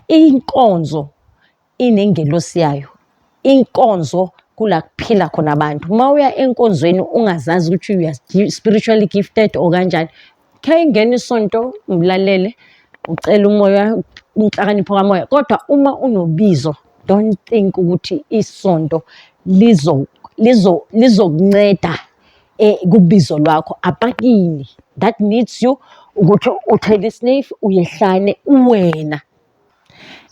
Inkonzo inengelosi yayo. Inkonzo kula kuphila khona abantu. Uma uya enkonzweni ungazazi ukuthi you are spiritually gifted or kanjani, khe ingena isonto ulalele, ucela umoya, inhlakanipho kamoya. Kodwa uma unobizo, don't think ukuthi isonto lizo lizo lizokunceda kubizo lwakho. Abakini that needs you ukuthi uthele isnuff, uyehlane uwena.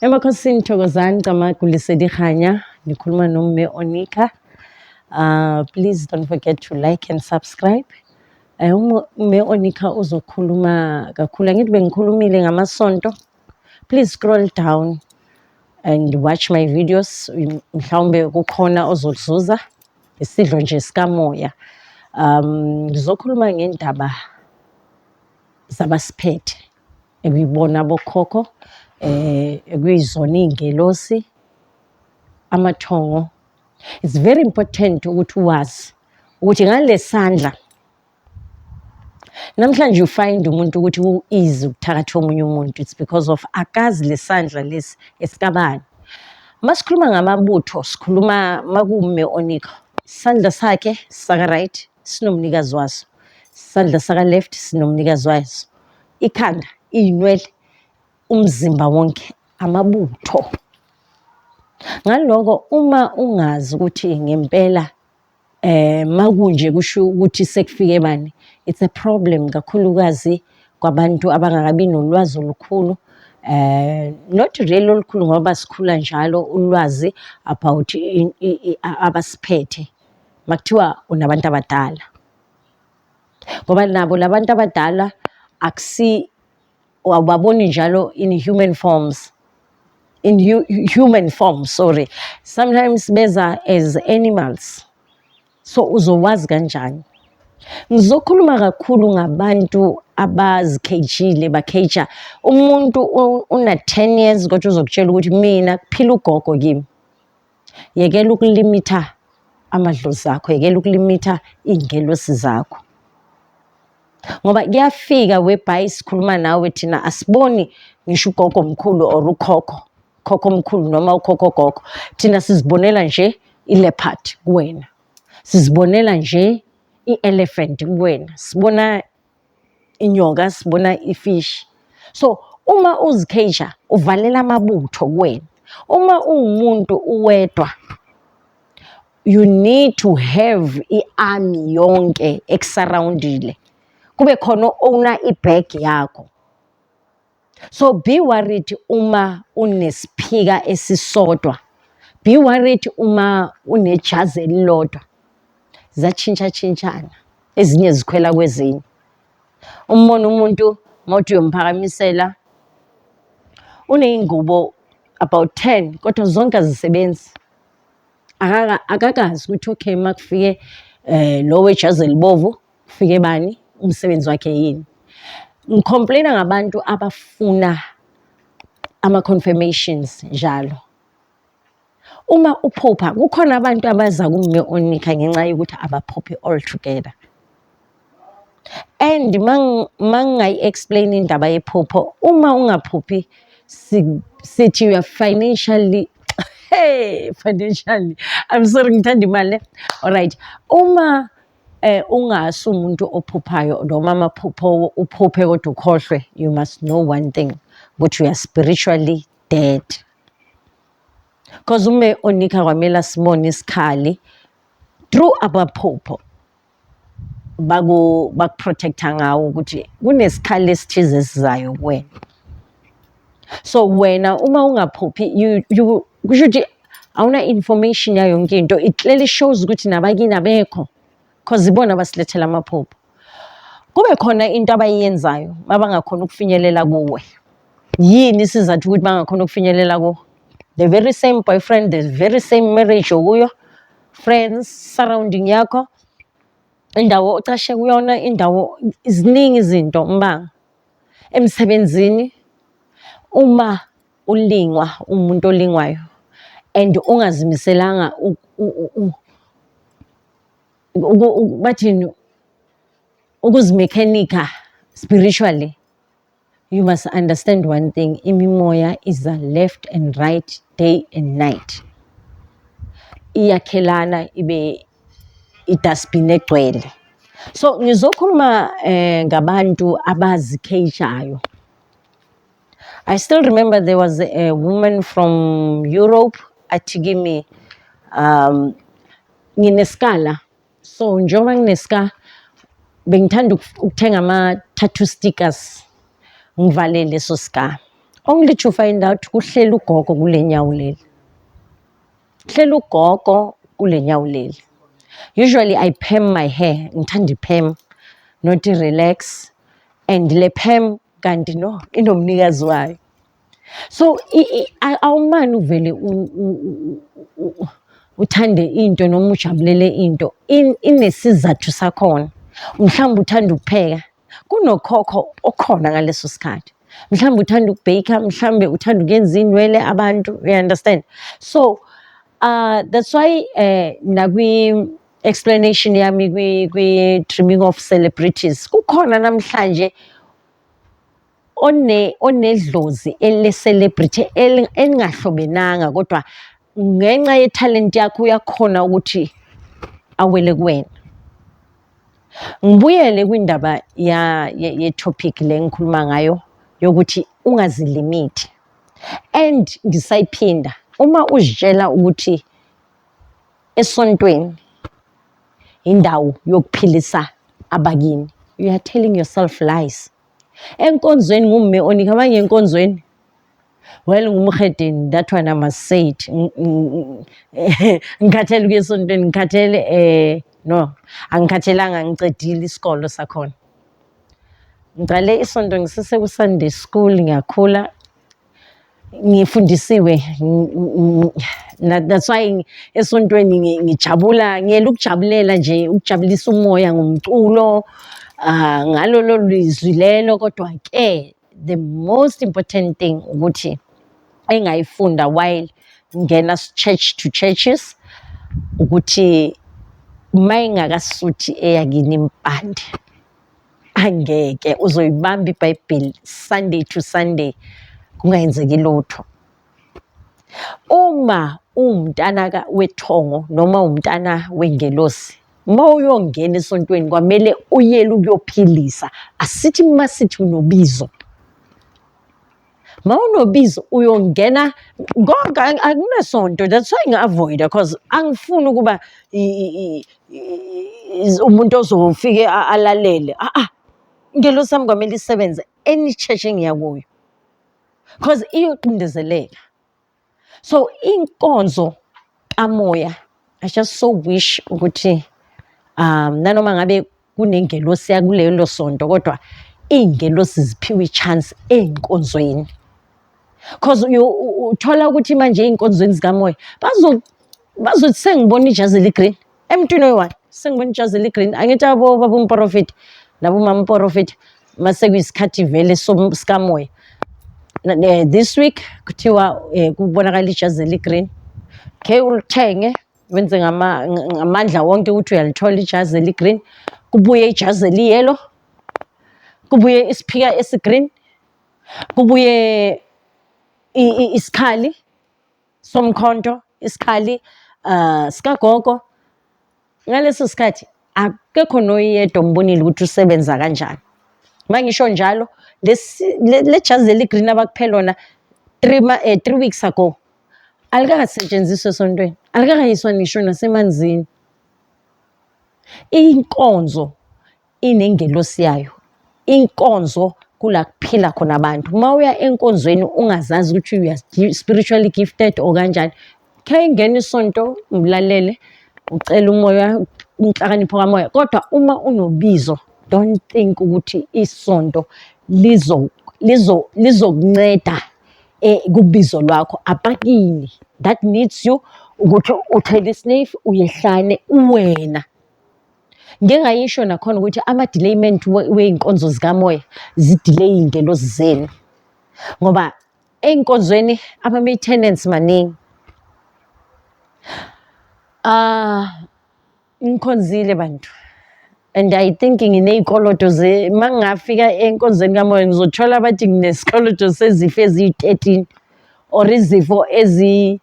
Emakhosini, thokozani, camagu, lesedi kganya. Nikhuluma noMme Onika. Please don't forget to like and subscribe. Umme Onika uzokhuluma kakhulu. Angithi bengikhulumile ngamasonto. Please scroll down and watch my videos. Mhlawumbe kukhona ozokuzuza isidlo nje sikamoya. Ngizokhuluma ngendaba zabasiphethe, ekuyibona bokhokho, ekuyizona iy'ngelosi, amathongo. It's very important ukuthi wazi ukuthi ngale sandla namhlanje you find umuntu ukuthi ku-easy ukuthakatha omunye umuntu. It's because of akazi lesandla lesi esikabani. Masikhuluma ngamabutho, sikhuluma makume Onika, isandla sakhe saka right sinomnikazi waso, isandla saka left sinomnikazi waso, ikhanda, iy'nwele, umzimba wonke, amabutho. Ngaloko uma ungazi ukuthi ngempela makunje kusho ukuthi sekufike bani, it's a problem, kakhulukazi kwabantu abangakabi nolwazi olukhulu, not really olukhulu, ngoba sikhula njalo ulwazi about abasiphethe. Makuthiwa unabantu abadala, ngoba nabo labantu abadala akusi awubaboni njalo in human forms, in human form, sorry, sometimes beza as animals. So uzowazi kanjani? Ngizokhuluma kakhulu ngabantu abazikhejile, bakheja umuntu una 10 years kodwa uzokutshela ukuthi mina kuphila ugogo kimi. Yekela ukulimitha amadlozi akho, yekela ukulimitha iy'ngelosi zakho, ngoba kuyafika whereby sikhuluma nawe thina asiboni ngisho ugogo omkhulu or ukhokho khokho omkhulu noma ukhokho gogo. Thina sizibonela nje i-leopard kuwena, sizibonela nje i-elephant kuwena, sibona inyoka, sibona ifish. So uma uzikheja, uvalela amabutho kuwena. Uma uwumuntu uwedwa, you need to have i-army yonke ekusurroundile, kube khona owner ibag yakho. So be worried uma unesiphika esisodwa, be worried uma unejazi elilodwa. Zatshintsha tshintshana, ezinye zikhwela kwezinye. Umbona umuntu mawuthi uyomphakamisela, uney'ngubo about 10 kodwa zonke azisebenzi. Akakazi ukuthi okay, uma kufike lo wejazi elibovu, kufike bani, umsebenzi wakhe yini. Ngicomplaina ngabantu abafuna ama-confirmations njalo. Uma uphupha, kukhona abantu abaza kuMme Onika ngenxa yokuthi abaphuphi all together. And mangingayi-explain indaba yephupho, uma ungaphuphi, sithi you are financially, hey, financially, I'm sorry, ngithanda imali. Alright, uma ungasi umuntu ophuphayo noma amaphupho uphuphe kodwa ukhohlwe, you must know one thing, ukuthi you are spiritually dead, because uMme Onika kwamele sibone isikhali through amaphupho, bakuprotecta ngawo ukuthi kunesikhali esithize esizayo kuwena. So wena uma ungaphuphi, you kusho ukuthi awuna information yayo yonke into. It clearly shows ukuthi nabakini abekho, cause ibona abasilethela amaphupho. Kube khona into abayenzayo mabangakhona ukufinyelela kuwe. Yini isizathu ukuthi bangakhona ukufinyelela kuwe? The very same boyfriend, the very same marriage okuyo, friends, surrounding yakho, indawo ocashe kuyona, indawo, ziningi izinto mbanga emsebenzini. Uma ulingwa, umuntu olingwayo and ungazimiselanga, bathini, ukuzimekhenika spiritually. You must understand one thing, imimoya is a left and right, day and night. Iyakhelana ibe i-dustbin egcwele. So ngizokhuluma ngabantu abazikhejayo. I still remember there was a woman from Europe athi kimi, ngine-scar la. So njengoba ngine-scar, bengithanda ukuthenga ama-tattoo stickers, ngivale leso scar. Only to find out kuhleli ugogo kule nyawo leli. Kuhleli ugogo kule nyawo leli. Usually I perm my hair, ngithanda i-perm, not relax. And le perm kanti no, inomnikazi wayo. So awumane uvele uthande into noma ujabulele into, inesizathu sakhona. Mhlawumbe uthanda ukupheka, kunokhokho okhona ngaleso sikhathi. Mhlawumbe uthanda ukubhaka, mhlawumbe uthanda ukuyenza iy'nwele abantu, you understand? So that's why nakwi-explanation yami kwi-Dreaming of Celebrities, kukhona namhlanje onedlozi ele-celebrity elingahlobenanga, kodwa ngenxa yethalente yakho uyakhona ukuthi awele kuwena. Ngibuyele kwindaba ye-topic le ngikhuluma ngayo yokuthi ungazilimithi. And ngisayiphinda, uma uzitshela ukuthi esontweni indawo yokuphilisa abakini, you are telling yourself lies. Enkonzweni ngumme onika abanye enkonzweni. Well, ngumhedeni, that one I must say it. Ngikhathele ukuya esontweni, ngikhathele, no, angikhathelanga, ngicedile isikolo sakhona. Ngiqale isonto ngisese ku-Sunday school, ngiyakhula, ngifundisiwe. That's why esontweni ngijabula, ngiyela ukujabulela nje, ukujabulisa umoya ngomculo, ngalo lolu lizwi lelo. Kodwa ke the most important thing ukuthi engayifunda while ngena church to churches ukuthi mayingakasuthi eyakini impande, angeke uzoyibamba iBhayibheli Sunday to Sunday kungayenzeki lutho. Uma uwumntana wethongo noma umntana wengelosi, uma uyongena esontweni kwamele uyele ukuyophilisa. Asithi masithi unobizo. Ma unobizo uyongena konke, akunasonto. That's why ngi-avoid-a, because angifuni ukuba umuntu ozofike alalele. Ah ah, ingelosi yami kwamele isebenze any church engiya kuyo, because iyoqindezeleka. So inkonzo kamoya, I just so wish ukuthi nanoma ngabe kunengelosi yakulelo sonto, kodwa iy'ngelosi ziphiwe i-chance ey'nkonzweni. 'Cause uthola ukuthi manje ey'nkonzweni zikamoya bazothi sengibona ijazi eli-green emntwini oyi-one, sengibona ijazi eli-green. Angithi abo baba umprofethi nabomama umprofethi, mase kuyisikhathi vele sikamoya. This week kuthiwa kubonakala ijazi eli-green. Okay, ulithenge, wenze ngamandla wonke ukuthi uyalithola ijazi eli-green. Kubuye ijazi eli-yellow, kubuye isiphika esi-green, kubuye isikhali somkhonto, isikhali sikagogo. Ngaleso sikhathi akekho noyedwa ombonile ukuthi usebenza kanjani. Uma ngisho njalo, le jazi eli-green abakuphe lona 3 weeks ago alikakasetshenziswa esontweni, alikakayiswa ngisho nasemanzini. Inkonzo inengelosi yayo. Inkonzo kula kuphila khona abantu. Uma uya enkonzweni ungazazi ukuthi you are spiritually gifted or kanjani, khe ingena isonto, ulalele, ucela umoya, inhlakanipho kamoya. Kodwa uma unobizo, don't think ukuthi isonto lizokunceda kubizo lwakho. Abakini that needs you ukuthi uthele isnuff, uyehlane uwena. Ngike ngayisho nakhona ukuthi ama-delayment wey'nkonzo zikamoya zi-delay iy'ngelosi zenu, ngoba ey'nkonzweni ama-maintenance maningi. Ah, ngikhonzile bantu. And I think nginey'koloto uma ngingafika enkonzweni kamoya ngizothola bathi nginesikoloto sezifo eziyi-13 or izifo ezi-20.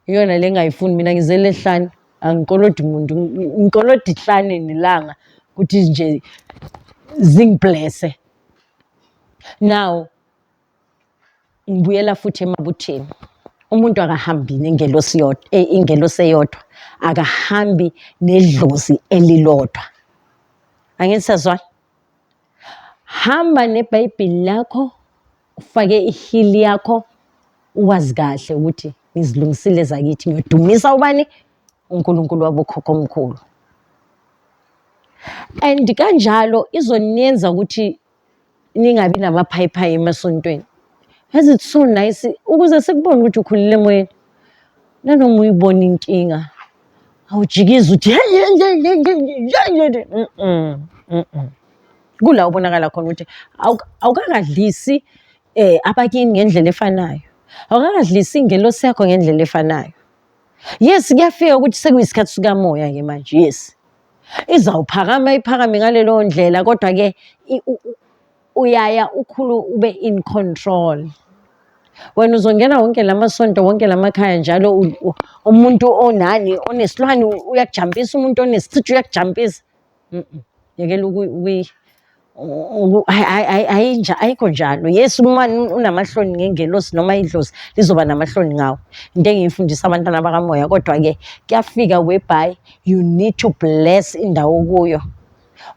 Iyona le engingayifuni mina, ngizele ehlane, angikolodi muntu, ngikoloda ihlane nelanga ukuthi nje zingi-blesse. Now ngibuyela futhi emabutheni. Umuntu akahambi nengelosi yodwa, ingelosi eyodwa, akahambi nedlozi elilodwa. Angithi siyazwana? Hamba neBhayibheli lakho, ufake i-heel yakho, uwazi kahle ukuthi ngizilungisile zakithi, ngiyodumisa ubani? UNkulunkulu wabokhokhomkhulu. And kanjalo izoniyenza ukuthi ningabi namaphayiphayi emasontweni. Yazi, it's so nice ukuze sikubone ukuthi ukhulile emoyeni. Nanoma uyibona inkinga, awujikizi uthi hey. Kula ubonakala khona ukuthi awukakadlisi abakini ngendlela efanayo. Awukakadlisi ingelosi yakho ngendlela efanayo. Yes, kuyafika ukuthi sekuyisikhathi sikamoya-ke manje, yes. Izawuphakama iphakame ngalelo ndlela, kodwa-ke uyaya ukhulu ube in control. Wena uzongena wonke lamasonto, wonke lamakhaya njalo, umuntu onani onesilwane uyakujampisa, umuntu onesichitho uyakujampisa. Yekela ayikho njalo. Yes, uma unamahloni ngengelosi noma idlozi lizoba namahloni ngawo. Into engiyifundisa abantwana bakamoya, kodwa-ke kuyafika whereby you need to bless indawo okuyo.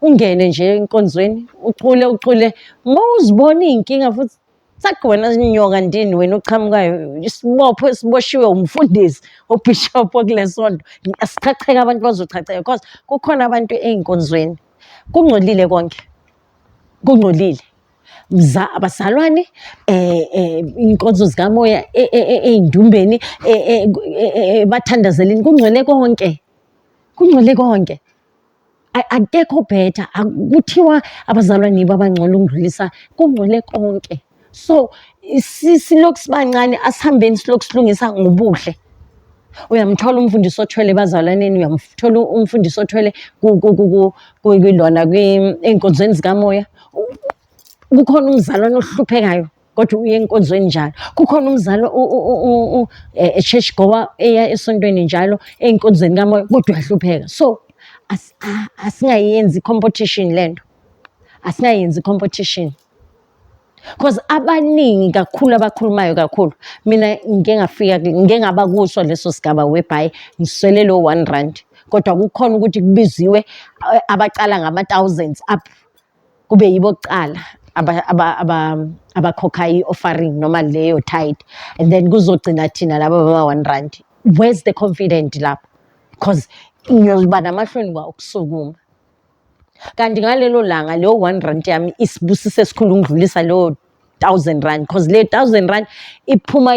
Ungene nje enkonzweni, ucule ucule, uma uzibona iy'nkinga futhi sakho wena nyoka ndini, wena ochamukayo, isibopho esiboshiwe umfundisi, ubishop wakule sonto, asichacheka, abantu bazochacheka because kukhona abantu ey'nkonzweni kungcolile konke, kungcolile. Abazalwane, inkonzo zikamoya ey'ndumbeni, bathandazeleni, kungcwele konke, kungcwele konke. Akekho better, kuthiwa abazalwane yibo abangcono ukudlulisa, kungcwele konke. So silokhu sibancane, asihambeni silokhu silungisa ngobuhle. Uyamthola umfundisi othwele ebazalwaneni, uyamthola umfundisi othwele kulona ey'nkonzweni zikamoya. Kukhona umzalwane ohluphekayo kodwa uye enkonzweni njalo. Kukhona umzali church goer eya esontweni njalo, ey'nkonzweni kamoya, kodwa uyahlupheka. So asingayenzi i-competition lento, asingayenzi i-competition. Because abaningi kakhulu abakhulumayo kakhulu, mina ngike ngafika, ngike ngaba kuso leso sigaba whereby ngiswele lo R1, kodwa kukhona ukuthi kubiziwe abacala ngama-thousands up, kube yibo kuqala abakhokha i-offering noma leyo tithe, and then kuzogcina thina laba bama-R1. Where's the confident lapho? Because ngiyoba namahloni kwa ukusukuma. Kanti ngalelo langa leyo R1 yami isibusiso esikhulu ukudlulisa leyo R1000, because leyo R1000 iphuma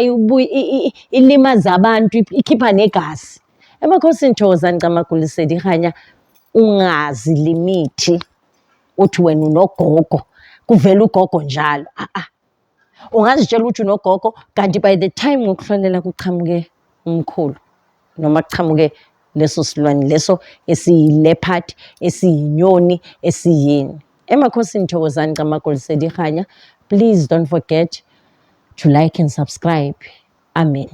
ilimaza abantu, ikhipha negazi. Emakhosini, thokozani, camaguliseli ihanya, ungazi limithi uthi wena unogogo, kuvela ugogo njalo. Ah ah. Ungazitshela ukuthi unogogo, kanti by the time ngokuhlolela kuqhamuke umkhulu noma kuqhamuke leso silwane leso esiyi-leopard, esiyinyoni, esiyini. Emakhosini, thokozani, camaguliseli ihanya. Please don't forget to like and subscribe. Amen.